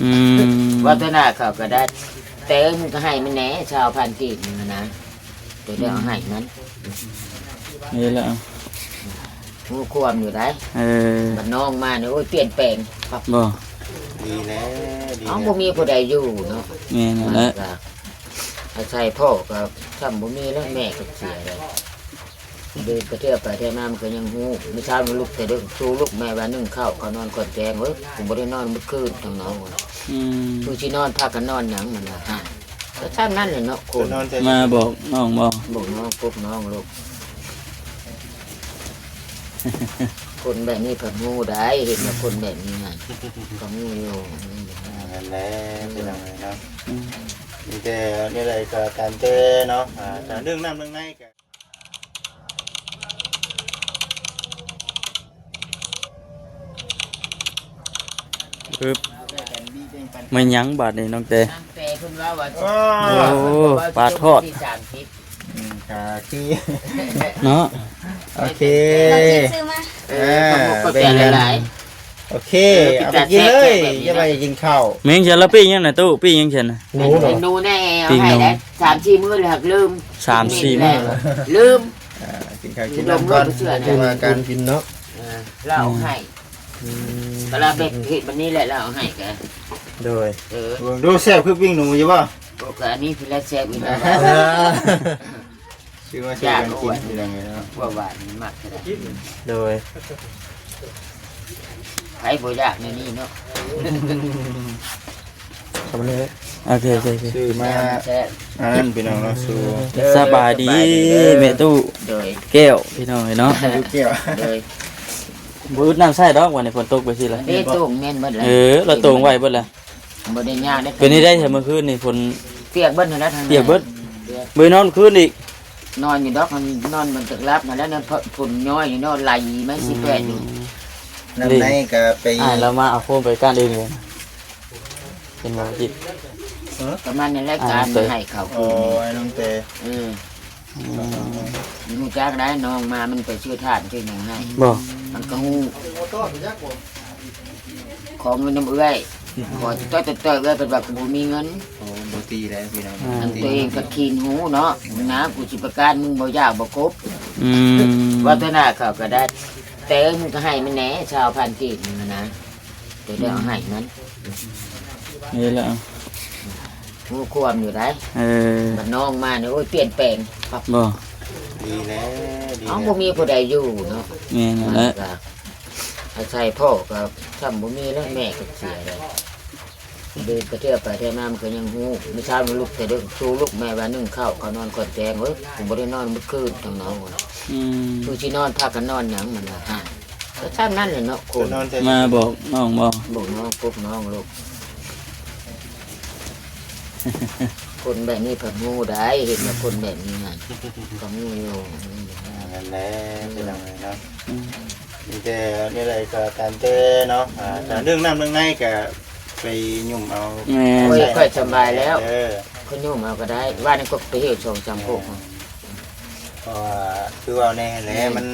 ອືມ ວ່າແຕ່ໜ້າເຂົາກໍໄດ້ ແຕ່ເອີຍ ມັນກໍໃຫ້ມັນແດ່ ຊາວພັນກີບນັ້ນນະ ກໍໄດ້ເອົາໃຫ້ມັນ ນີ້ແຫຼະ ຮູ້ຄວາມຢູ່ໄດ໋ ເອີ ບັດນ້ອງມານີ້ ໂອ້ຍ ປ່ຽນແປງ ບໍ່ ດີແລ້ວ ດີແລ້ວ ເອົ້າ ບໍ່ມີຜູ້ໃດຢູ່ເນາະ ແມ່ນແລ້ວ ມັນກໍອາໄສພໍ່ກໍຊ້ຳບໍ່ມີແລ້ວ ແມ່ກໍເສຍແລ້ວ ເດີນກະເທືອໄປເທມາ ມັນກໍຍັງຮູ້. ມື້ເຊົ້ານີ້ລຸກແຕ່ເດິກ ຊູລູກແມ່ວ່າໜຶ້ງເຂົ້າ ເຂົານອນກ່ອນແຈ້ງ. ເອີຍ ກູບໍ່ໄດ້ນອນມື້ຄືນທາງນ້ອງ. ອືມ ຜູ້ຊິນອນ ພາກັນນອນຫຍັງ ມັນວ່າ. ກໍຊ່ຳນັ້ນແຫຼະເນາະ ຄົນ ມາບອກນ້ອງບໍ່? ບອກນ້ອງ ປຸກນ້ອງໂລດ. ຄົນແບບນີ້ເພິ່ນຮູ້ໄດ໋ ເຫັນວ່າຄົນແບບນີ້ຫັ້ນ ກໍຮູ້ຢູ່. ອ່າ ນັ້ນແຫຼະ ອືມ ພີ່ນ້ອງເອີຍເນາະ. ອືມ ມີແຕ່ແນວໃດກໍຕາມແຕ່ເນາະ ອ່າ ເລື່ອງນ້ຳເລື່ອງໃນກໍ ປຶບ ແມ່ນຫຍັງບາດນີ້ນ້ອງແຕ? ນາງແຕເພິ່ນເວົ້າວ່າ ໂອ້ ປາທອດ ອືມ ກະຄືເນາະ ໂອເຄ ຊື້ມາ ເອີ ຂອບໃຈຫຼາຍໆ. ໂອເຄ ເອີ ເອົາໄປກິນເລີຍ ຢ່າວ່າຢ່າກິນເຂົ້າ. ມີຫຍັງຊັ້ນລະ ປີ້ງຫຍັງນະຕູ້? ປີ້ງຫຍັງຊັ້ນນະ? ໜູເນາະ ໜູແນ່ ເອົາໃຫ້ໄດ້ ສາມສີ່ມື້ແລ້ວຫັ້ນລືມ ສາມສີ່ມື້ແລ້ວລືມ. ອ່າ ກິນເຂົ້າກິນນ້ຳກ່ອນ ຈັ່ງວ່າກັນ ກິນເນາະ. ເອີ ລາວເອົາໃຫ້ ອືມ ກໍລາວໄປເຮັດບັດນີ້ແຫຼະ ລາວເອົາໃຫ້ກະ ໂດຍ ເອີ ເບິ່ງດູແຊບຄືປີ້ງໜູຢູ່ບໍ່? ໂອ້ ກະອັນນີ້ຄືລະແຊບອີກແລ້ວ ຊື້ມາຊ່ວຍກັນກິນ ພີ່ນ້ອງເອີຍເນາະ. ວ່າຫວານມັນມັກເທົ່າໃດ ໂດຍ ໃຜບໍ່ຢາກແນວນີ້ເນາະ. ເຂົ້າມາເລີຍ ໂອເຄ ໂອເຄ ໂອເຄ ຊື້ມາ ແຊບ ອັນນັ້ນ ພີ່ນ້ອງເນາະ ສູ່ ສະບາຍດີ ສະບາຍດີເດີ ແມ່ຕູ້ ໂດຍ ແກ້ວ ພີ່ນ້ອງເອີຍເນາະ ແມ່ຕູ້ແກ້ວ ໂດຍ ບໍ່ອຶດນ້ຳໃຊ້ດອກ ວັນນີ້ຝົນຕົກໄປຊີ້ລະ ເດ້ ໂຕ່ງແມ່ນເບິດແລ້ວ ເອີ ລະໂຕ່ງໄວ້ເບິດແລ້ວ. ບໍ່ໄດ້ຍາກເດ້ ເປັນໄດ້ໃດເມື່ອຄືນນີ້? ຝົນປຽກເບິດຫັ້ນແຫຼະ ປຽກເບິດ ເບິດ ບໍ່ໄດ້ນອນຄືນອີກ. ນອນຢູ່ດອກ ນອນມັນຕະຫຼັບຫັ້ນແຫຼະ ຝົນຍ້ອຍຢູ່ເນາະ ໄຫຼມາຊິແປດຢູ່. ອືມ ນ້ຳໃນກໍໄປ ອ້າຍລາວມາເອົາໂຄມໄປກ້ານອື່ນເລີຍ ເຫັນບໍ່ຈິດ? ປະມານນັ້ນແຫຼະ ອ້າຍນ້ອງເຕ ການໃຫ້ເຂົາ ໂອ້ ອ້າຍນ້ອງເຕ ເອີ ອືມ ຮູ້ຈັກໄດ໋ ນ້ອງມາມັນໄປຊື້ຖ່ານຊື້ຫຍັງໃຫ້ ບໍ່ ມັນກໍຮູ້ ຂໍເງິນນຳເອື້ອຍ ຂໍຕ່ອຍໆ ເອື້ອຍເພິ່ນວ່າ ກູບໍ່ມີເງິນ. ໂອ້ ບໍ່ຕີແລ້ວພີ່ນ້ອງ ອືມ ອັນຕົວເອງກໍຂີ້ຫູເນາະ ນາ ກູຊິປະການ ມຶງບໍ່ຢາກບໍ່ກົບ. ອືມ ວ່າແຕ່ໜ້າເຂົາກໍໄດ້ ແຕ່ເອີຍ ມັນກໍໃຫ້ມັນແດ່ ຊາວພັນກີບນັ້ນນະ ກໍໄດ້ເອົາໃຫ້ມັນ ນີ້ແຫຼະ ຮູ້ຄວາມຢູ່ໄດ໋ ເອີ ບັດນ້ອງມານີ້ ໂອ້ຍ ປ່ຽນແປງ ບໍ່ ດີແລ້ວ ດີແລ້ວ ເອົ້າ ບໍ່ມີຜູ້ໃດຢູ່ເນາະ ແມ່ນແລ້ວ ມັນກໍອາໄສພໍ່ກໍຊ້ຳບໍ່ມີແລ້ວ ແມ່ກໍເສຍແລ້ວ ເດີນກະເທືອໄປເທມາ ມັນກໍຍັງຮູ້. ມື້ເຊົ້ານີ້ລຸກແຕ່ເດິກ ຊູລູກແມ່ວ່າໜຶ້ງເຂົ້າ ເຂົານອນກ່ອນແຈ້ງ. ເອີຍ ກູບໍ່ໄດ້ນອນມື້ຄືນທາງນ້ອງ. ອືມ ຜູ້ຊິນອນ ພາກັນນອນຫຍັງ ມັນວ່າ. ກໍຊ່ຳນັ້ນແຫຼະເນາະ ຄົນ ມາບອກນ້ອງບໍ່? ບອກນ້ອງ ປຸກນ້ອງໂລດ. ຄົນແບບນີ້ເພິ່ນຮູ້ໄດ໋ ເຫັນວ່າຄົນແບບນີ້ຫັ້ນ ກໍຮູ້ຢູ່. ອ່າ ນັ້ນແຫຼະ ອືມ ພີ່ນ້ອງເອີຍເນາະ. ອືມ ມີແຕ່ແນວໃດກໍຕາມແຕ່ເນາະ ອ່າ ອືມ ແຕ່ເລື່ອງນ້ຳເລື່ອງໃນກໍໄປຫຍຸ້ມເອົາ. ແມ່ນ ໂອ້ຍ ຂ້ອຍສະບາຍແລ້ວ ເອີ ຂ້ອຍຫຍຸ້ມເອົາກໍໄດ້. ວ່ານັ້ນກໍໄປເຮັດສອງສາມໂຄກ ເອີ ເພາະວ່າຄືເວົ້າແນ່ຫັ້ນແຫຼະ ແມ່ນ ມັນ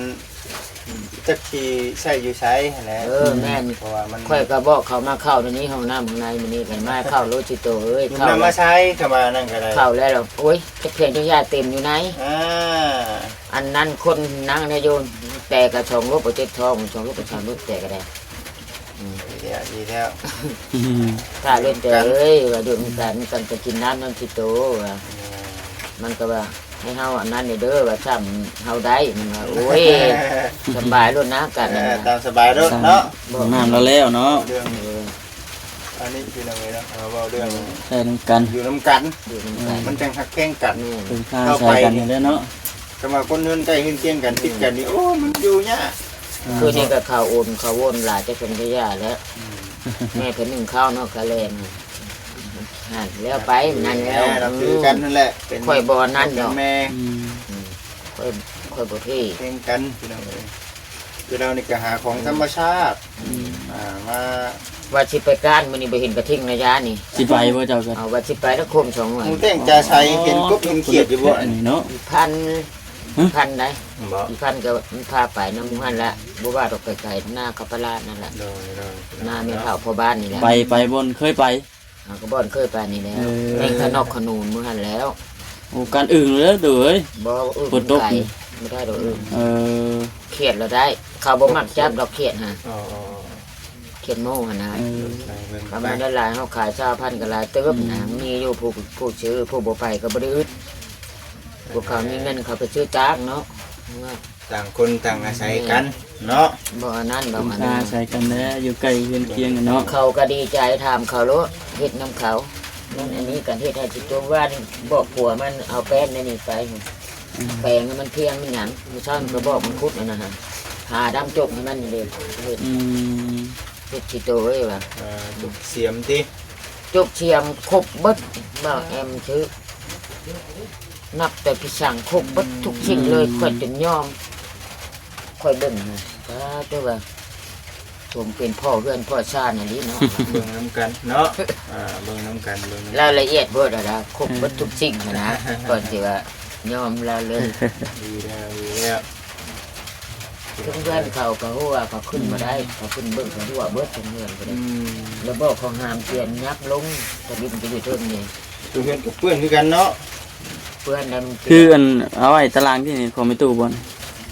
ຈັກຊິໃຊ້ຢູ່ໃສຫັ້ນແຫຼະ. ເອີ ແມ່ນ ເພາະວ່າມັນ ຂ້ອຍກໍບອກເຂົາມາເຂົ້າໃນນີ້ ຫ້ອງນ້ຳຂ້າງໃນມື້ນີ້ ກັນມາເຂົ້າໂລດ ຊິໂຕເອີຍ ເຂົ້າ ນ້ຳມາໃຊ້ ຄຳວ່ານັ້ນກໍໄດ້ ເຂົ້າແລ້ວ ໂອ້ຍ ຈັກພຽງຈັກຢ່າເຕັມຢູ່ໃນ ອ່າ ອັນນັ້ນຄົນນັ່ງໃນຢູ່ ແຕ່ກໍສອງລູກ ບໍ່ເຈັບທ້ອງ ສອງລູກ ສາມລູກ ແຕ່ກໍໄດ້. ອືມ ດີແລ້ວ ດີແລ້ວ ຖ້າເລີຍແຕ່ເອີຍ ວ່າຢູ່ນຳກັນ ກັນໄປກິນນ້ຳນຳຊິໂຕ ວ່າ ແມ່ນ ມັນກໍວ່າ ໃຫ້ເຮົາອັນນັ້ນເດີ ວ່າຊ້ຳເຮົາໄດ້ ມັນວ່າ ໂອ້ຍ ສະບາຍໂລດນະ ກັນ ເອີ ຕາມສະບາຍໂລດເນາະ ບໍ່ ນ້ຳລະແລ້ວເນາະ ເລື່ອງ ເອີ ອັນນີ້ພີ່ນ້ອງເອີຍເນາະ ເຮົາເວົ້າເລື່ອງ ໃຊ້ນຳກັນ ຢູ່ນຳກັນ ຢູ່ນຳກັນ ມັນຈັ່ງຮັກແພງກັນ ແມ່ນ ເພິ່ງພາອາໄສກັນນີ້ແຫຼະເນາະ ຄຳວ່າຄົນເຮືອນໃກ້ເຮືອນຄຽງກັນ ຕິດກັນນີ້ ໂອ້ ມັນຢູ່ຍາກ ຄືນີ້ກໍເຂົ້າອຸ່ນເຂົ້າວົນຫຼາຍ ແຕ່ເພິ່ນກໍຢ່າແລ້ວ ອືມ ແມ່ເພິ່ນໜຶ້ງເຂົ້າເນາະ ກະແລ່ນ ຫັ້ນແລ້ວໄປ ນັ້ນແລ້ວ ເອີ ຄືກັນນັ້ນແຫຼະ ເປັນ ຂ້ອຍບໍ່ນັ້ນດອກ ແມ່ ອືມ ອືມ ຂ້ອຍ ຂ້ອຍບໍ່ເພງກັນ ພີ່ນ້ອງເອີຍ ຄືລາວນີ້ກໍຫາຂອງທຳມະຊາດ ອືມ ອ່າ ມາ ວ່າຊິໄປການ ມື້ນີ້ບໍ່ເຫັນກະທິງນະຍານີ້ ຊິໄປບໍ່ເຈົ້າ? ເອົາ ວ່າຊິໄປແລ້ວຄົມສອງ ໝູແຕ່ງຈາໃສ ເຫັນກົບເຫັນຂຽດຢູ່ບໍ່ ອັນນີ້ເນາະ ພັນ ຮະ ພັນໃດ ບໍ່ ອີພັນກໍມັນພາໄປນຳໝູ່ຫັ້ນລະ ບໍ່ວ່າດອກ ໄກໆ ນາເຂົາປະຫຼາດນັ້ນລະ ໂດຍ ໂດຍ ນາແມ່ເຖົ້າພໍ່ບ້ານນີ້ແຫຼະ ໄປ ໄປບ່ອນເຄີຍໄປ ເຮົາກໍບ່ອນເຄີຍໄປນີ້ແຫຼະ ເອີ ແມ່ນຂະໜອກຂະໜູນມື້ຫັ້ນແລ້ວ ໂອ້ ການອຶ່ງເດີຕູ້ເອີຍ ບໍ່ອຶ່ງ ຝົນຕົກ ໄກ ບໍ່ໄດ້ດອກອຶ່ງ ເອີ ຂຽດລະໄດ້ ເຂົາບໍ່ມັກຈັບດອກຂຽດຫາ ອໍ ຂຽດໂມຫັ້ນນະ ເອີ ປະມານໄດ້ຫຼາຍ ເຮົາຂາຍຊາວພັນກໍຫຼາຍເຕີບນະ ອືມ ມີຢູ່ຜູ້ ຜູ້ຊື້ ຜູ້ບໍ່ໄປກໍບໍ່ໄດ້ອຶດ ພວກເຂົາມີເງິນເຂົາໄປຊື້ຕາກເນາະ ຕ່າງຄົນຕ່າງອາໄສກັນເນາະ ບໍ່ອັນນັ້ນດອກ ອາໄສກັນແຫຼະ ຢູ່ໃກ້ເຮືອນຄຽງກັນເນາະ ເຂົາກໍດີໃຈ ຖາມເຂົາໂລດ ເຮັດນຳເຂົາ ນັ້ນອັນນີ້ກໍເຮັດໃຫ້ຊິຕົວວ່ານີ້ ບອກຜົວມັນເອົາແປ້ນໃນນີ້ໄປ ອືມ ແປງໃຫ້ມັນພຽງມັນຫຍັງ ມື້ເຊົ້ານີ້ກໍບອກມັນຂຸດອັນນັ້ນຫາ ຫາດຳຈົກໃຫ້ມັນນີ້ເດ້ ເຮັດ ອືມ ເຮັດຂີ້ໂຕເອີຍວ່າ ເອີ ຈົກສຽມຕິ ຈົກສຽມຄົບເບິດ ບ່າວແອມຊື້ ນັບແຕ່ພິສັງຄົບເບິດທຸກສິ່ງເລີຍ ອືມ ຂ້ອຍຈົນຍອມ ຂ້ອຍເບິ່ງນະ ປາດໂທ້ວ່າ ສົມເປັນພໍ່ເຮືອນພໍ່ຊານອີ່ຫຼີເນາະ ເບິ່ງນຳກັນເນາະ ອ່າ ເບິ່ງນຳກັນ ເບິ່ງນຳກັນ ລາຍລະອຽດໂພດຫັ້ນນະ ຄົບເບິດ ເອີ ທຸກສິ່ງຫັ້ນນະ ກ່ອນຊິວ່າຍອມລາວເລີຍ ດີແລ້ວ ດີແລ້ວ ເຖິງເຮືອນເຂົາກໍຮູ້ວ່າເຂົາຂຶ້ນບໍ່ໄດ້ ອືມ ເຂົາຂຶ້ນເບິ່ງເຂົາຮົ່ວເບິດທັງເຮືອນກໍໄດ້ ອືມ ລະບອກເຂົາຫ້າມປ່ຽນ ຫຍັບລົງ ຕະລິງກໍຢູ່ເທິງນີ້ ຢູ່ເຮືອນກໍເປື້ອນຄືກັນເນາະ ເປື້ອນແລ້ວມັນ ຄືອັນເອົາໄວ້ຕາລາງທີ່ນີ້ຂອງແມ່ຕູ້ບໍ່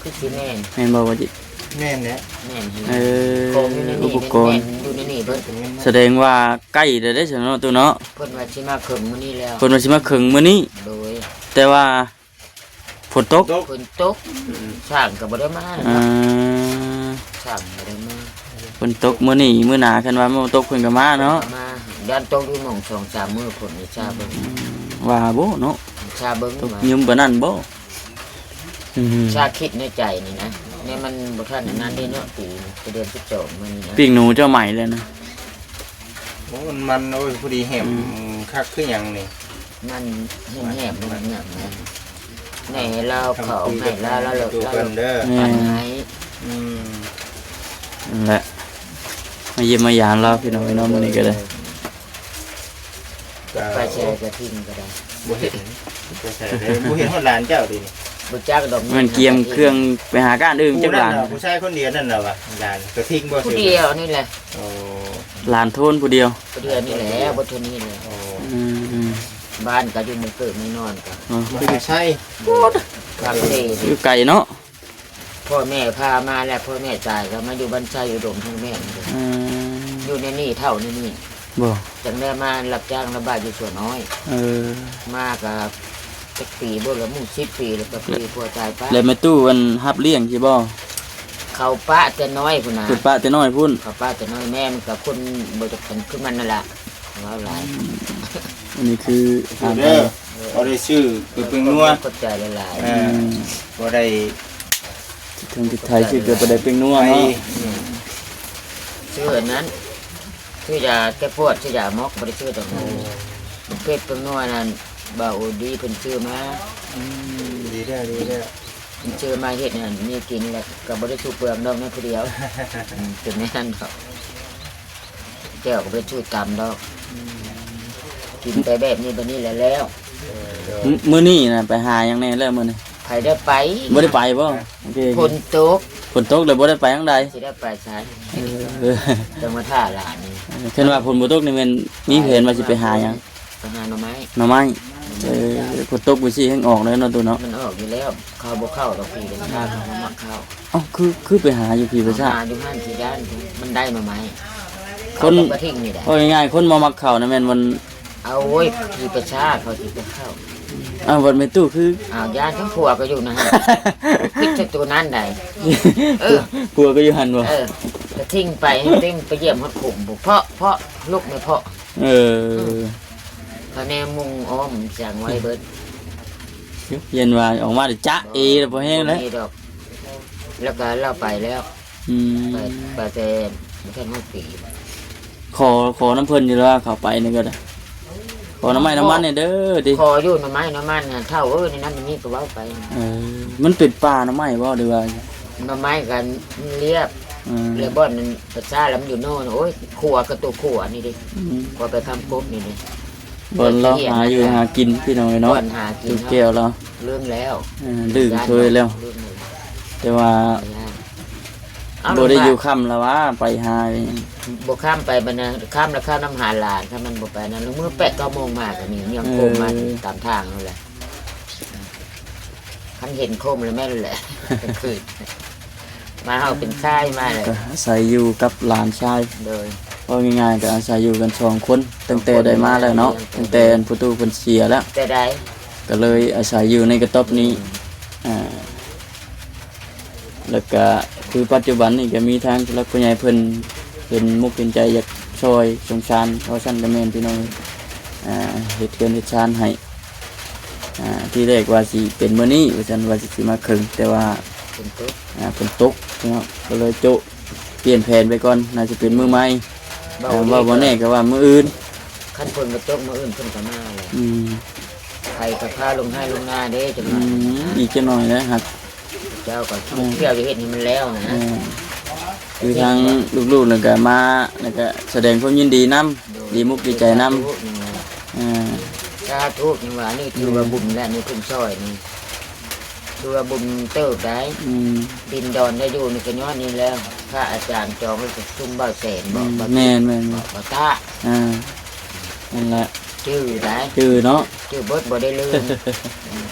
ຄືຊິແມ່ນ ແມ່ນບໍ່ວ່າຈິ ແມ່ນແຫຼະ ແມ່ນ ເອີ ຂອງຢູ່ໃນນີ້ ອຸປະກອນ ແມ່ນຢູ່ໃນນີ້ເບິດ ສະແດງວ່າໃກ້ແລ້ວເດ້ຊັ້ນເນາະຕູ້ເນາະ ເພິ່ນວ່າຊິມາເຄິ່ງມື້ນີ້ແລ້ວ ເພິ່ນວ່າຊິມາເຄິ່ງມື້ນີ້ ໂດຍ ແຕ່ວ່າ ຝົນຕົກ ຝົນຕົກ ອືມ ຊ່າງກໍບໍ່ໄດ້ມາ ອ່າ ຊ່າງບໍ່ໄດ້ມາ ຝົນຕົກມື້ນີ້ ມື້ໜ້າຄັນວ່າບໍ່ຕົກເພິ່ນກໍມາເນາະ ມາ ຢ້ານຕົກຢູ່ໝ່ອງສອງສາມມື້ພຸ້ນ ນີ້ຊາເບິ່ງ ອືມ ວ່າບໍ່ເນາະ ຊາເບິ່ງ ຕົກ ວ່າ ຍືມປານນັ້ນບໍ່ ອືມ ຊາຄິດໃນໃຈນີ້ນະ ແມ່ນມັນບໍ່ທັນອັນນັ້ນເດ້ເນາະ ປີນີ້ ແຕ່ເດືອນສິບສອງມານີ້ນະ ປີ້ງໜູເຈົ້າໃໝ່ແລ້ວນະ ໂອ້ ມັນ ໂອ້ຍ ພໍດີແຫບ ອືມ ຄັກຄືຫຍັງນີ້ ມັນແຫບໆ ມັນຫຍັງນະ ແມ່ລາວເຂົາໃຫ້ລາວ ລາວ ລາວ ລາວ ແມ່ນ ປັ່ນໃຫ້ ອືມ ນັ້ນແຫຼະ ມາຢ້ຽມມາຢາມລາວ ພີ່ນ້ອງເອີຍເນາະ ມື້ນີ້ກໍໄດ້ ໄປໃສກະທິງກໍໄດ້ ບໍ່ເຫັນ ໄປໃສເດ້ ບໍ່ເຫັນຮອດຫຼານເຈົ້າເດນີ້ ບໍ່ຈັກດອກ ແມ່ນກຽມເຄື່ອງໄປຫາການອື່ນຈັກຫຼານ ຜູ້ຊາຍຄົນດຽວນັ້ນລະວ່າ ຫຼານກະທິງບໍ່ ຜູ້ດຽວນີ້ແຫຼະ ໂອ້ ຫຼານໂທນຜູ້ດຽວ ຜູ້ດຽວນີ້ແຫຼະ ບໍ່ເທົ່ານີ້ແຫຼະ ໂອ້ ອືມ ບ້ານກໍຢູ່ເມືອງເກີດເມືອງນອນກໍ ເອີ ຢູ່ໃສ ຢູ່ໄກເນາະ ພໍ່ແມ່ພາມາແລ້ວ ພໍ່ແມ່ຕາຍກໍມາຢູ່ບ້ານໄຊອຸດົມທາງແມ່ນ ອືມ ຢູ່ໃນນີ້ເຖົ້າໃນນີ້ ບໍ່ ຈັ່ງໄດ້ມາຮັບຈ້າງລຳບາກຢູ່ສວນອ້ອຍ ເອີ ມາກໍຈັກປີບໍ່ລະ ໝູ່ສິບປີແລ້ວກໍພໍດີຜົວຕາຍປະ ແລ້ວແມ່ຕູ້ອັນຮັບລ້ຽງຊິບໍ່ ເຂົາປະແຕ່ນ້ອຍພຸ້ນນະ ເພິ່ນປະແຕ່ນ້ອຍພຸ້ນ ເຂົາປະແຕ່ນ້ອຍ ແມ່ມັນກໍຄົນບໍ່ຈັກກັນຄືມັນນັ້ນລະ ເວົ້າຫຼາຍ ອືມ ອັນນີ້ຄື ເດີ ບໍ່ໄດ້ຊື້ເປັນເປັງນົວ ຂອບໃຈຫຼາຍໆ ເອີ ອືມ ບໍ່ໄດ້ ເຖິງທີ່ໄທຊື້ກໍບໍ່ໄດ້ເປັງນົວເນາະ ອືມ ຊື້ອັນນັ້ນ ຊື້ຢາແກ້ປວດ ຊື້ຢາໝອກ ບໍ່ໄດ້ຊື້ດອກ ອືມ ເປັນເປັງນົວນັ້ນ ບ່າວໂອດີເພິ່ນຊື້ມາ ອືມ ດີແລ້ວ ດີແລ້ວ ເພິ່ນຊື້ມາເຮັດໃຫ້ມີກິນແຫຼະ ກໍບໍ່ໄດ້ສູ້ເປືອງດອກ ໃນຜູ້ດຽວ ອືມ ເປັນແນວນັ້ນດອກ ແຈ່ວກໍບໍ່ໄດ້ຊື້ຕຳດອກ ອືມ ກິນໄປແບບນີ້ແບບນີ້ແຫຼະແລ້ວ ມື້ ມື້ນີ້ນະໄປຫາຫຍັງແດ່ແລ້ວມື້ນີ້ ໃຜໄດ້ໄປ ບໍ່ໄດ້ໄປບໍ່ ໂອເຄ ຝົນຕົກ ຝົນຕົກແລ້ວບໍ່ໄດ້ໄປທາງໃດ ຊິໄດ້ໄປໃສ ເອີ ຈັ່ງມາຖ້າຫຼານນີ້ ຄັນວ່າຝົນບໍ່ຕົກນີ້ແມ່ນມີແຜນວ່າຊິໄປຫາຫຍັງ ໄປຫາໜໍ່ໄມ້ ໜໍ່ໄມ້ ເອີ ຝົນຕົກຈັ່ງຊີ້ແຮ່ງອອກເລີຍເນາະ ຕູ້ເນາະ ມັນອອກຢູ່ແລ້ວ ເຂົາບໍ່ເຂົ້າດອກ ຜີປະຊາດ ເຂົາບໍ່ມັກເຂົ້າ ເອົ້າ ຄື ຄືໄປຫາຢູ່ຜີປະຊາດ ຫາຢູ່ຫັ້ນທີ່ດ້ານ ມັນໄດ້ໜໍ່ໄມ້ ຄົນ ເຂົາກໍມາຖິ້ມນີ້ແຫຼະ ເວົ້າງ່າຍໆ ຄົນບໍ່ມັກເຂົ້ານະແມ່ນມັນ ເອົາໂອ້ຍ ຜີປະຊາດ ເຂົາຊິໄປເຂົ້າ ອ້າວ ບັດແມ່ຕູ້ຄື ອ້າວ ຢ້ານທັງຜົວກໍຢູ່ນະ ຄິດແຕ່ໂຕນັ້ນໃດ ເອີ ຜົວກໍຢູ່ຫັ້ນບໍ່ ເອີ ກະຖິ້ມໄປ ຖິ້ມໄປຢ້ຽມຮອດຂຸມ ເພາະ ເພາະ ລຸກແມ່ເພາະ ເອີ ອືມ ພະແນງມຸງອ້ອມສັງໄວ້ເບິດ ຢ້ານວ່າອອກມາຈະເອ ບໍ່ມີດອກ ແລ້ວກໍລາວໄປແລ້ວ ອືມ ໄປ ໄປແຕ່ບໍ່ທັນຮອດປີ ຂໍ ຂໍນຳເພິ່ນຢູ່ແລ້ວ ເຂົ້າໄປນີ້ກໍໄດ້ ຂໍໜໍ່ໄມ້ໜໍ່ມັນແດ່ເດີ ຕິ ຂໍຢູ່ໜໍ່ໄມ້ໜໍ່ມັນ ເຖົ້າເອີຍ ໃນນັ້ນໃນນີ້ກໍເວົ້າໄປ ເອີ ມັນເປັນປ່າໜໍ່ໄມ້ບໍ່ ຫຼືວ່າ ໜໍ່ໄມ້ກໍລຽບ ອືມ ແລ້ວບ່ອນນັ້ນປະຊາລະມັນຢູ່ໂນ່ນ ໂອ້ຍ ຂົວກໍຕົວຂົວນີ້ເດ້ ອືມ ຂົວໄປຄຳກົກນີ້ເດ້ ບ່ອນລາວຫາຢູ່ຫາກິນພີ່ນ້ອງເອີຍເນາະ ບໍ່ໄດ້ເຮັດຫຍັງ ຕູ້ແກ້ວລາວ ລືມແລ້ວ ເອີ ລືມເຄີຍແລ້ວ ລືມແລ້ວ ແຕ່ວ່າ ເອົາ ບໍ່ໄດ້ຢູ່ຄ່ຳລະຫວາ ໄປຫາ ບໍ່ຄ່ຳໄປບັດນັ້ນ ຄ່ຳລະຄ່ຳນຳຫາຫຼານ ຖ້າມັນບໍ່ໄປນັ້ນ ມື້ແປດເກົ້າໂມງມາກໍມີ ຍ່ອງໂຄ້ງມາ ເອີ ຕາມທາງນັ້ນແຫຼະ ຄັນເຫັນຄົມລະແມ່ນແຫຼະ ກາງຄືນ ມາເຮົາເປັນຊາຍມາແລ້ວ ກໍອາໄສຢູ່ກັບຫຼານຊາຍ ໂດຍ ເວົ້າງ່າຍໆ ກໍອາໄສຢູ່ກັນສອງຄົນ ຕັ້ງແຕ່ໄດ້ມາແລ້ວເນາະ ສອງຄົນ ຕັ້ງແຕ່ອັນພໍ່ຕູ້ເພິ່ນເສຍແລ້ວ ແຕ່ໃດ ກໍເລີຍອາໄສຢູ່ໃນກະຕ໊ອບນີ້ ອືມ ອ່າ ແລ້ວກະຄືປັດຈຸບັນນີ້ກໍມີທາງຜູ້ຫຼັກຜູ້ໃຫຍ່ເພິ່ນເຫັນມຸກເຫັນໃຈຢາກຊ່ອຍສົງສານ ເວົ້າຊັ້ນກໍແມ່ນພີ່ນ້ອງ ອ່າ ເຮັດເຮືອນເຮັດຊານໃຫ້ ອ່າ ທີແລກວ່າຊິເປັນມື້ນີ້ວ່າຊັ້ນ ວ່າຊິ ຊິມາເຄິ່ງ ແຕ່ວ່າ ຝົນຕົກ ອ່າ ຝົນຕົກເນາະ ກໍເລີຍໂຈະ ປ່ຽນແຜນໄປກ່ອນ ໜ້າຈະເປັນມື້ໃໝ່ ເວົ້າ ອ່າ ບໍ່ແນ່ກໍວ່າມື້ອື່ນ ຄັນຝົນບໍ່ຕົກມື້ອື່ນເພິ່ນກໍມາແຫຼະ ອືມ ໃຜກໍພາລົງໄຮ່ລົງນາເດ້ ອືມ ອີກຈັກໜ້ອຍແລ້ວ ເຈົ້າກໍ ເອີ ທ່ຽວຈະເຮັດໃຫ້ມັນແລ້ວນະ ເອີ ຄືທາງລູກໆ ນັ້ນກໍມາ ແລ້ວກໍສະແດງຄວາມຍິນດີນຳ ໂດຍ ດີມຸກດີໃຈນຳ ສາທຸ ເອີ ສາທຸ ຍັງວ່ານີ້ຖືວ່າ ອືມ ບຸນແລ້ວ ນີ້ເພິ່ນຊ່ອຍນີ້ ຖືວ່າບຸນເຕີບໄດ໋ ອືມ ດິນດອນໄດ້ຢູ່ນີ້ກໍຍ້ອນນີ້ແຫຼະ ພະອາຈານຈອງໄວ້ປະຊຸມບ່າວແສນ ອືມ ບອກ ແມ່ນໆໆ ບອກຕາ ອ່າ ນັ້ນແຫຼະ ຈື່ໄດ໋ ຈື່ເນາະ ຈື່ເບິດ ບໍ່ໄດ້ລືມ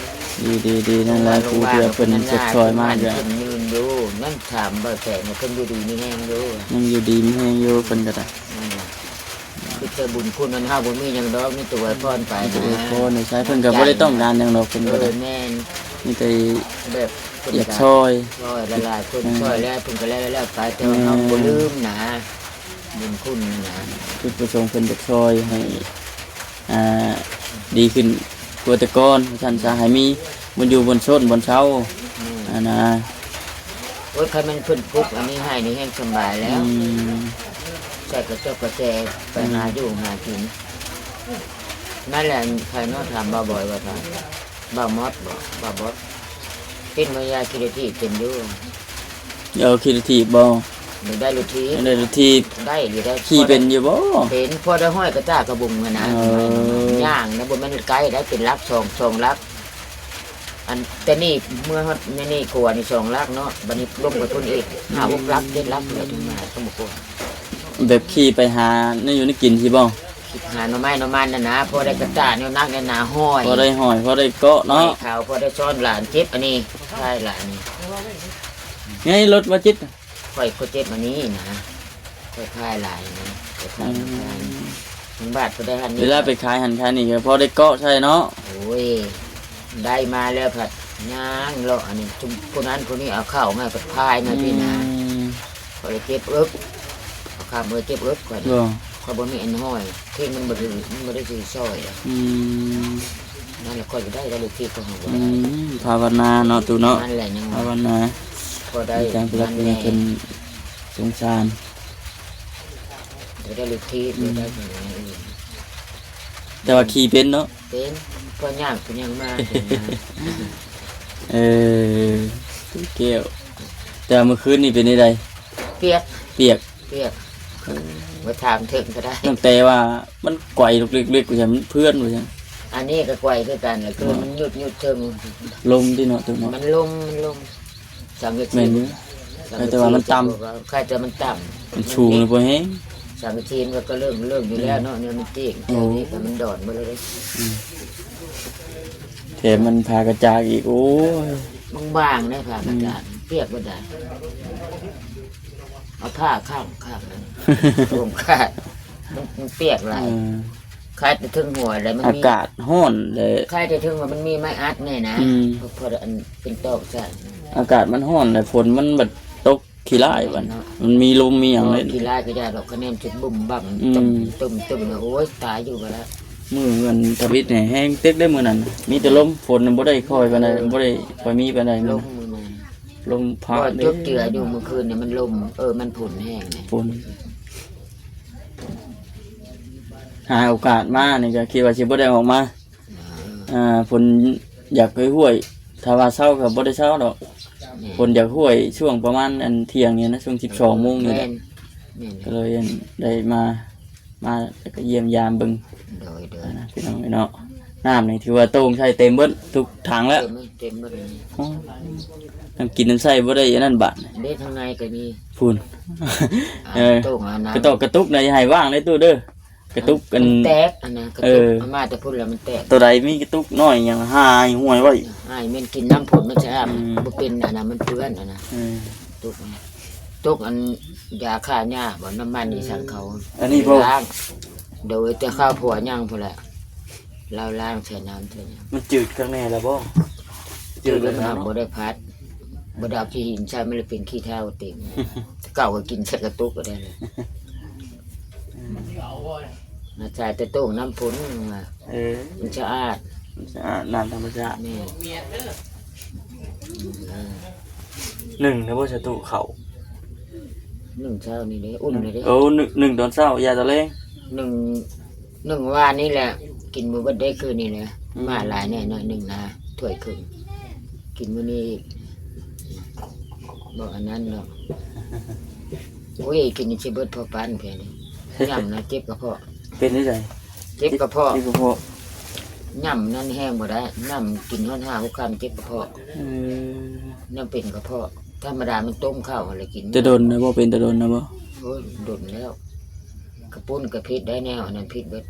ດີໆໆ ນັ້ນແຫຼະ ຜູ້ທີ່ເພິ່ນຊ່ອຍມາ ເພິ່ນຍືນຢູ່ ນັ້ນຖາມບ່າວແສນວ່າເພິ່ນຢູ່ດີມີແຮງຢູ່ ຍັງຢູ່ດີມີແຮງຢູ່ ເພິ່ນກໍໄດ້ ນັ້ນແຫຼະ ຄືແຕ່ບຸນຄຸນນັ້ນ ເຮົາບໍ່ມີຫຍັງດອກ ມີແຕ່ອວຍພອນໄປນະ ອວຍພອນໃຫ້ໃຊ້ ເພິ່ນກໍບໍ່ໄດ້ຕ້ອງການຫຍັງດອກ ເພິ່ນກໍໄດ້ ເອີ ແມ່ນ ມີແຕ່ແບບ ຢາກຊ່ອຍ ຊ່ອຍຫຼາຍໆຄົນ ເອີ ຊ່ອຍແລ້ວເພິ່ນກໍແລ້ວໆໄປ ແຕ່ວ່າເຮົາ ແມ່ນ ບໍ່ລືມນະ ບຸນຄຸນນະ ຈຸດປະສົງເພິ່ນຢາກຊ່ອຍໃຫ້ ອ່າ ດີຂຶ້ນກວ່າແຕ່ກ່ອນ ວ່າຊັ້ນຊະ ໃຫ້ມີບ່ອນຢູ່ບ່ອນຊົນບ່ອນເຊົາ ອືມ ຫັ້ນນະ ໂອ້ຍ ຄັນແມ່ນເພິ່ນປຸກອັນນີ້ໃຫ້ນີ້ແຮງສະບາຍແລ້ວ ອືມ ໃສ່ກະຈົກກະແຈໄປຫາ ອືມ ຢູ່ຫາກິນ ນັ້ນແຫຼະ ໃຜເນາະ ຖາມບ່າວບອຍວ່າ ທ່ານ ບ່າວມອດບໍ ບ່າວບອດ ເປັນມາຢາຂີ່ລົດຖີບເປັນຢູ່ ເອົາຂີ່ລົດຖີບບໍ ຢາກໄດ້ລົດຖີບ ຢາກໄດ້ລົດຖີບ ໄດ້ຢູ່ໄດ໋ ຂີ່ເປັນຢູ່ບໍ ເປັນ ພໍໄດ້ຫ້ອຍກະຕ້າກະບຸງຫັ້ນນະ ເອີ ຍ່າງນະ ບໍ່ແມ່ນໃກ້ໄດ໋ ເປັນຫຼັກ ສອງ ສອງຫຼັກ ອັນແຕ່ນີ້ເມືອຮອດນີ້ ນີ້ກວ່ານີ້ສອງຫຼັກເນາະ ບັດນີ້ລົງໄປພຸ້ນອີກ ຫ້າຫົກຫຼັກ ເຈັດຫຼັກ ແລ້ວເຖິງມາ ກໍບໍ່ກວ່າ ແບບຂີ່ໄປຫາແນວຢູ່ແນວກິນຊີ້ບໍ? ຄິດຫາໜໍ່ໄມ້ໜໍ່ມັນຫັ້ນນະ ພໍໄດ້ກະຕ້າແນວໜັກແນວໜາຫ້ອຍ ພໍໄດ້ຫ້ອຍ ພໍໄດ້ເກາະເນາະ ໃຫ້ເຂົາ ພໍໄດ້ຊ້ອນຫຼານເຈັບອັນນີ້ ພາຍຫຼານນີ້ ໄງລົດວ່າຈິດ ຂ້ອຍກໍເຈັບອັນນີ້ນະ ຂ້ອຍພາຍຫຼາຍນະ ຂ້ອຍພາຍ ອືມ ທາງບາດກໍໄດ້ຫັ້ນນີ້ ເວລາໄປຂາຍຫັ້ນຂາຍນີ້ກໍພໍໄດ້ເກາະໃສ່ເນາະ ໂອ້ຍ ໄດ້ມາແລ້ວພັດຍ່າງເລາະອັນນີ້ ຜູ້ນັ້ນຜູ້ນີ້ເອົາເຂົ້າມາ ພັດພາຍມາພີ້ນະ ອືມ ຂ້ອຍເຈັບເອິກ ເອົາຂ້າມເອີເຈັບເອິກຂ້ອຍນະ ບໍ່ ຂ້ອຍບໍ່ມີອັນຫ້ອຍ ທີ່ມັນບໍ່ໄດ້ ມັນບໍ່ໄດ້ຊິຊ່ອຍ ອືມ ນັ້ນແຫຼະ ຂ້ອຍກໍໄດ້ ໄດ້ລູກທີ່ຂອງ ອືມ ພາວະນາເນາະ ຕູ້ເນາະ ນັ້ນແຫຼະ ຍັງພາວະນາ ກໍໄດ້ ມີການປະລັບ ແມ່ ເພິ່ນສົງສານ ໄດ້ ໄດ້ລູກທີ່ ອືມ ໄດ້ ແຕ່ວ່າຂີ່ເປັນເນາະ ເປັນ ພໍຍ່າງໄປຍ່າງມາ ເອີ ແກ້ວ ແຕ່ວ່າມື້ຄືນນີ້ເປັນແນວໃດ? ປຽກ ປຽກ ປຽກ ເອີ ບໍ່ຖາມເຖິງກໍໄດ້ ຕັ້ງແຕ່ວ່າມັນໄກວລຸກເລັກໆ ວ່າຊັ້ນ ມັນເພື່ອນວ່າຊັ້ນ ອັນນີ້ກໍໄກວຄືກັນແຫຼະ ຄື ອືມ ມັນຢຸດໆເຖິງ ລົມຕິເນາະ ຕົວເນາະ ມັນລົມ ມັນລົມ ສັງກະສີ ແມ່ນຢູ່ ສັງກະສີ ແຕ່ວ່າມັນຕ່ຳ ແຕ່ວ່າມັນຕ່ຳ ມັນສູງ ມັນເລັກ ບໍ່ແຮງ ສັງກະສີມັນກໍເລິກ ເລິກຢູ່ແລ້ວເນາະ ອືມ ແນວມັນຕີກ ໂອ້ ແຖວນີ້ກໍມັນດອນເບິດແລ້ວເດ້ ອືມ ແຖມມັນຜ້າກະຈາກອີກ ໂອ້ຍ ບາງໆເດ້ຜ້າກະຈາກ ອືມ ປຽກເບິດໄດ໋ ເອົາຜ້າຂ້າງໆນັ້ນ ໂຮມຄາດ ມັນ ມັນປຽກຫຼາຍ ເອີ ຄາດແຕ່ເທິງຫົວແລ້ວມັນມີ ອາກາດຮ້ອນແລ້ວ ຄາດແຕ່ເທິງວ່າມັນມີໄມ້ອັດແນ່ນະ ອືມ ເພາະ ເພາະອັນເປັນຕອກໃສ່ ອາກາດມັນຮ້ອນແລ້ວ ຝົນມັນບັດຕົກຂີ້ຮ້າຍບັດ ມັນມີລົມມີຫຍັງເລີຍ ໂອ້ ຂີ້ຮ້າຍກໍຢ່າດອກ ຄະແນນຈຸດບຸ້ມບັ້ມ ອືມ ຕຶ້ມໆ ໂອ້ຍ ຕາຍຢູ່ກໍໄດ້ ມື້ອັນທຳອິດນີ້ແຮງເຕັກເດ້ມື້ນັ້ນ ມີແຕ່ລົມ ຝົນບໍ່ໄດ້ຄ່ອຍປານໃດ ເອີ ບໍ່ໄດ້ຄ່ອຍມີປານໃດ ລົມມື້ນັ້ນ ລົມພະ ບໍ່ ເດ້ ຈົບເຈື່ອຢູ່ມື້ຄືນນີ້ມັນລົມ ເອີ ມັນຝົນແຮງນີ້ ຝົນ ຫາໂອກາດມານີ້ກໍຄິດວ່າຊິບໍ່ໄດ້ອອກມາ ອ່າ ຝົນຢາກຫ້ວຍໆ ຖ້າວ່າເຊົາກໍບໍ່ໄດ້ເຊົາດອກ ແມ່ນ ຝົນຢາກຫ້ວຍຊ່ວງປະມານອັນທ່ຽງນີ້ນະ ຊ່ວງສິບສອງໂມງນີ້ແຫຼະ ແມ່ນ ແມ່ນ ກໍເລີຍໄດ້ມາ ມາແລ້ວກໍຢ້ຽມຢາມເບິ່ງ ອື ໂດຍ ໂດຍ ອ່າ ພີ່ນ້ອງເອີຍເນາະ ນ້ຳນີ້ຖືວ່າໂຕ່ງໃສ່ເຕັມເບິດທຸກຖັງແລ້ວ ເຕັມ ເຕັມເບິດ ອໍ ນ້ຳກິນນ້ຳໃຊ້ບໍ່ໄດ້ອັນນັ້ນບາດ ເດ້ ທາງໃນກໍມີ ພຸ້ນ ອ່າ ເອີ ໂຕ່ງອັນນັ້ນ ກະຕອກກະຕຸກນະ ຢ່າໃຫ້ວ່າງເດ້ຕູ້ເດີ ກະຕຸກອັນ ມັນແຕກອັນນັ້ນ ກະຕຸກ ເອີ ເອົາມາແຕ່ພຸ້ນແລ້ວມັນແຕກ ໂຕໃດມີກະຕຸກນ້ອຍຫຍັງຫາຍຫ້ວຍໄວ້ ຫາຍແມ່ນກິນນ້ຳຝົນມັນສະອາດ ອືມ ບໍ່ເປັນອັນນັ້ນ ມັນເປື້ອນອັນນັ້ນ ເອີ ຕຸກ ຕຸກອັນຢາຂ້າຫຍ້າບໍ່ ນ້ຳມັນອີສັງເຂົາ ອັນນີ້ບໍ່ ລ້າງ ໂດຍ ແຕ່ຂ້າວຜົວຍັງພຸ້ນແຫຼະ ລາວລ້າງໃສ່ນ້ຳໃສ່ຫຍັງ ມັນຈືດຄັກແນ່ແລ້ວບໍ່ ຈືດແລ້ວ ບໍ່ໄດ້ພັດ ບໍ່ໄດ້ເອົາຂີ້ຫີນໃສ່ ມັນເລີຍເປັນຂີ້ເຖົ້າເຕັມ ແຕ່ເກົ່າກໍກິນໃສ່ກະຕຸກກໍໄດ້ແລ້ວ ອືມ ມາໃສ່ແຕ່ໂຕ່ງນ້ຳຝົນວ່າ ເອີ ມັນສະອາດ ມັນສະອາດ ນ້ຳທຳມະຊາດ ແມ່ນ ອືມ ໜຶ້ງແລ້ວບໍ່ສະຕຸເຂົ້າ ໜຶ້ງເຊົ້ານີ້ເດ້ ອຸ່ນແລ້ວເດ້ ໂອ້ ໜຶ້ງ ໜຶ້ງຕອນເຊົ້າ ຢ່າຕອນແລງ ໜຶ້ງ ໜຶ້ງວານນີ້ແຫຼະ ກິນບໍ່ເບິດເດ້ຄືນນີ້ແຫຼະ ອືມ ມາຫຼາຍແນ່ໜ້ອຍໜຶ່ງນະ ຖ້ວຍເຄິ່ງ ກິນມື້ນີ້ອີກ ບໍ່ອັນນັ້ນດອກ ໂອ້ຍ ກິນນີ້ຊິເບິດພໍປານແພນີ້ ຍ່ຳນະເຈັບກະເພາະ ເປັນຈັ່ງໃດ ເຈັບກະເພາະ ເຈັບກະເພາະ ຍ່ຳນັ້ນແຮງບໍ່ໄດ້ ຍ່ຳກິນຮອດຫ້າຫົກຄຳເຈັບກະເພາະ ອືມ ຍັງເປັນກະເພາະ ທຳມະດາມັນຕົ້ມເຂົ້າຫັ້ນແຫຼະກິນ ແຕ່ດົນນະບໍ່ ເປັນແຕ່ດົນນະບໍ່ ໂອ້ຍ ດົນແລ້ວ ກະປຸ້ນກະພິດໄດ້ແນວ ອັນນັ້ນພິດເບິດ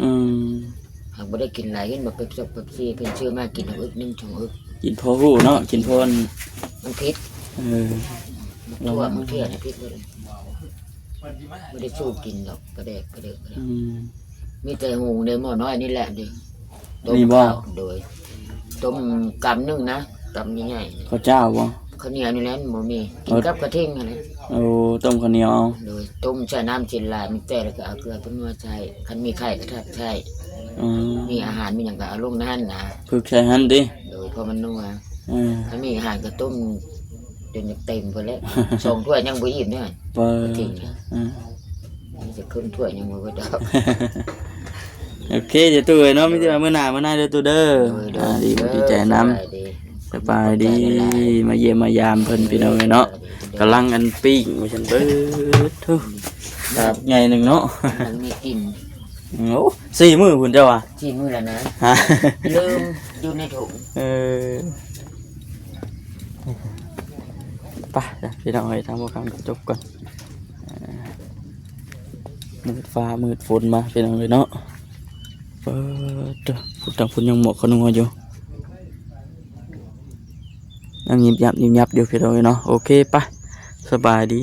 ອືມ ຫາກບໍ່ໄດ້ກິນຫຼາຍ ເຫັນບໍ່ ເປັບຊອກເປັບຊີ ເພິ່ນຊື້ມາກິນເອົາອຶກໜຶ່ງສອງອຶກ ກິນພໍຮູ້ເນາະ ກິນພໍ ມັນພິດ ເອີ ໝາກຖົ່ວ ໝາກເຂືອນພິດເບິດ ບໍ່ໄດ້ສູ້ກິນດອກ ປາແດກປາເດີກ ອືມ ມີແຕ່ຫຸງເດ້ ໝໍ້ນ້ອຍນີ້ແຫຼະເດ້ ຕົ້ມ ນີ້ບໍ່ ເຂົ້າ ໂດຍ ຕົ້ມກຳໜຶ່ງນະ ກຳໃຫຍ່ໆ ເຂົ້າຈ້າວບໍ່ ເຂົ້າໜຽວນີ້ແຫຼະ ມັນບໍ່ມີ ກິນ ເອີ ກັບກະທິງຫັ້ນແຫຼະ ໂອ້ ຕົ້ມເຂົ້າໜຽວເອົາ ໂດຍ ຕົ້ມໃສ່ນ້ຳຊິນລາຍ ມັນແຕກແລ້ວກໍເອົາເກືອເປັນນົວໃສ່ ຄັນມີໄຂ່ກໍທັບໃສ່ ອືມ ມີອາຫານມີຫຍັງກໍເອົາລົງໃນຫັ້ນນະ ຜຶກໃສ່ຫັ້ນຕິ ໂດຍ ເພາະມັນນົວ ເອີ ຄັນມີອາຫານກໍຕົ້ມ ຈົນຢາກເຕັມພຸ້ນແຫຼະ ສອງຖ້ວຍຍັງບໍ່ອີ່ມເດ້ ເປີດ ເອີ ມີແຕ່ເຄິ່ງຖ້ວຍຍັງບໍ່ເບິດດອກ ໂອເຄ ເຈົ້າຕູ້ເອີຍເນາະ ມີແຕ່ວ່າມື້ໜ້າມານະເດີຕູ້ເດີ ໂດຍ ອ່າ ດີ ດີໃຈນຳ ສະບາຍດີ ຂອບໃຈຫຼາຍໆ ມາຢ້ຽມມາຢາມເພິ່ນ ພີ່ນ້ອງເອີຍເນາະ ກຳລັງອັນປີ້ງວ່າຊັ້ນ ເບີດໂທ້ ຕາບັກໃຫຍ່ໜຶ່ງເນາະ ມັນມີກິ່ນ ໂອ້ ສີ່ມື້ພຸ້ນເຈົ້າວ່າ ສີ່ມື້ແລ້ວນະ ຮະ ລືມຢູ່ໃນຖົງ ເອີ ໄປ ພີ່ນ້ອງເອີຍ ທາງບໍ່ຄຳກໍຈົບກ່ອນ ເອີ ມືດຟ້າມືດຝົນມາ ພີ່ນ້ອງເອີຍເນາະ ເປີດ ທາງພຸ້ນຍັງໝອກຂະນົວຢູ່ ຍັງຍິບຍັບຍິບຍັບຢູ່ ພີ່ນ້ອງເອີຍເນາະ ໂອເຄ ໄປ ສະບາຍດີ.